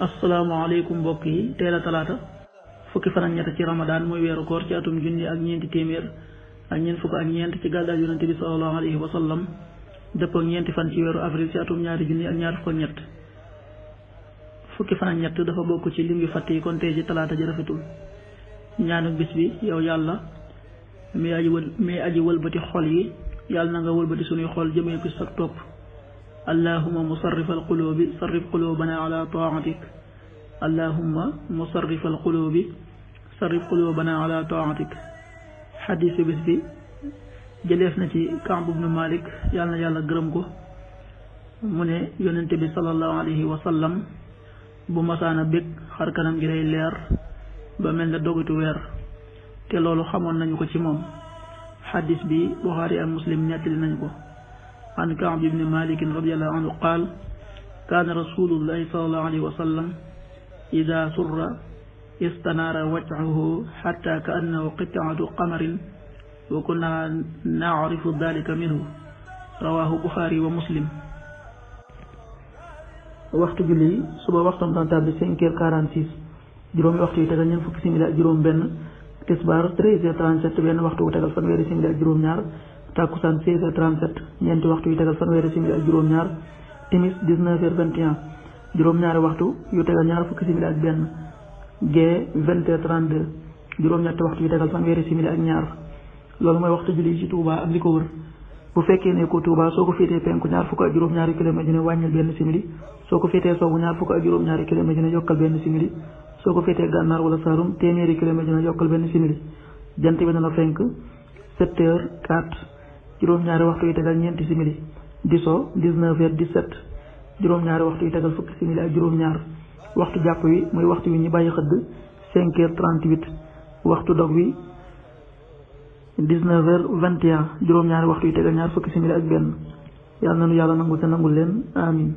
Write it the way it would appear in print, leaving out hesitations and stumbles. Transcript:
asalaamaaleykum mbokk yi teel a talaata fukki fan ak ñett ci ramadan mooy weeru koor ci atum junni ak ñeenti téeméer ak ñeent fukk ak ñeent ci gàddaay yonente bi sallallahu alayhi wa sallam dëppoo ak ñeenti fan ci weeru avril ci atum ñaari junni ak ñaar fukk ak ñett fukki fan ak ñett dafa bokk ci lim yu fàtte yi kon tey ci talaata ji rafetul ñaanu bis bi yow yàlla mi aji wëlbati xol yi yàlla na nga wëlbati sunuy xol jëmee ko sa topp allahumma musarrif alqulubi sarrif qulubana ala taatik allahumma musarrif alqulubi sarrif qulubana ala taatik xadiisu bis bi jëleef na ci Kaab ibnu Malik yàlla na yàlla gërëm ko mu ne yonente bi sallallahu alayhi wa sallam bu masaana bég xar kanam gi day leer ba mel ne dogitu weer te loolu xamoon nañu ko ci moom xadiis bi Buxaari ak Muslim nettali nañu ko an Kaab ibni Malik radiyallahu anhu qaal kaana rasulullahi sallallahu alayhi wa sallam ida surra istanaara wajhuhu xatta ka annahu qit'atu qamarin wa kunna naarifu dalika minhu rawahu Buxaari wa Muslim. waxtu julli suba waxtam dana tàbbi 5h46 juróomi waxtu yi tegal ñeent fukki simili ak juróom benn tisbaar 13h37 benn waxtu wu tegal fanweeri simili ak juróom ñaar takkusaan 16h37 ñeenti waxtu yu tegal fanweeri simili ak juróom ñaar timis 19h21 juróom ñaari waxtu yu tegal ñaar fukki simili ak benn gee 20h32 juróom ñetti waxtu yu tegal fanweeri simili ak ñaar loolu mooy waxtu julli ci Touba ak li ko wër bu fekkee ne ko Touba soo ko féetee penku ñaar fukk ak juróom ñaari kilomètre dina wàññil benn simili soo ko féetee sowwu ñaar fukk ak juróom ñaari kilomètre dina yokkal benn simili soo ko féetee gànnaar wala Saalum téeméeri kilomètre dina yokkal benn simili jant bi dana fenk 7h04 juróom-ñaari waxtu yi tegal ñeenti simili di so 19h17 juróom-ñaari waxtu yi tegal fukki simili ak juróom-ñaar waxtu jàpp wi muy waxtu wi ñu bàyyi xëdd 5h38 waxtu dog wi 19h21 juróom-ñaari waxtu yi tegal ñaar fukki simili ak benn yàlla na nu yàlla nangul te nangul leen amin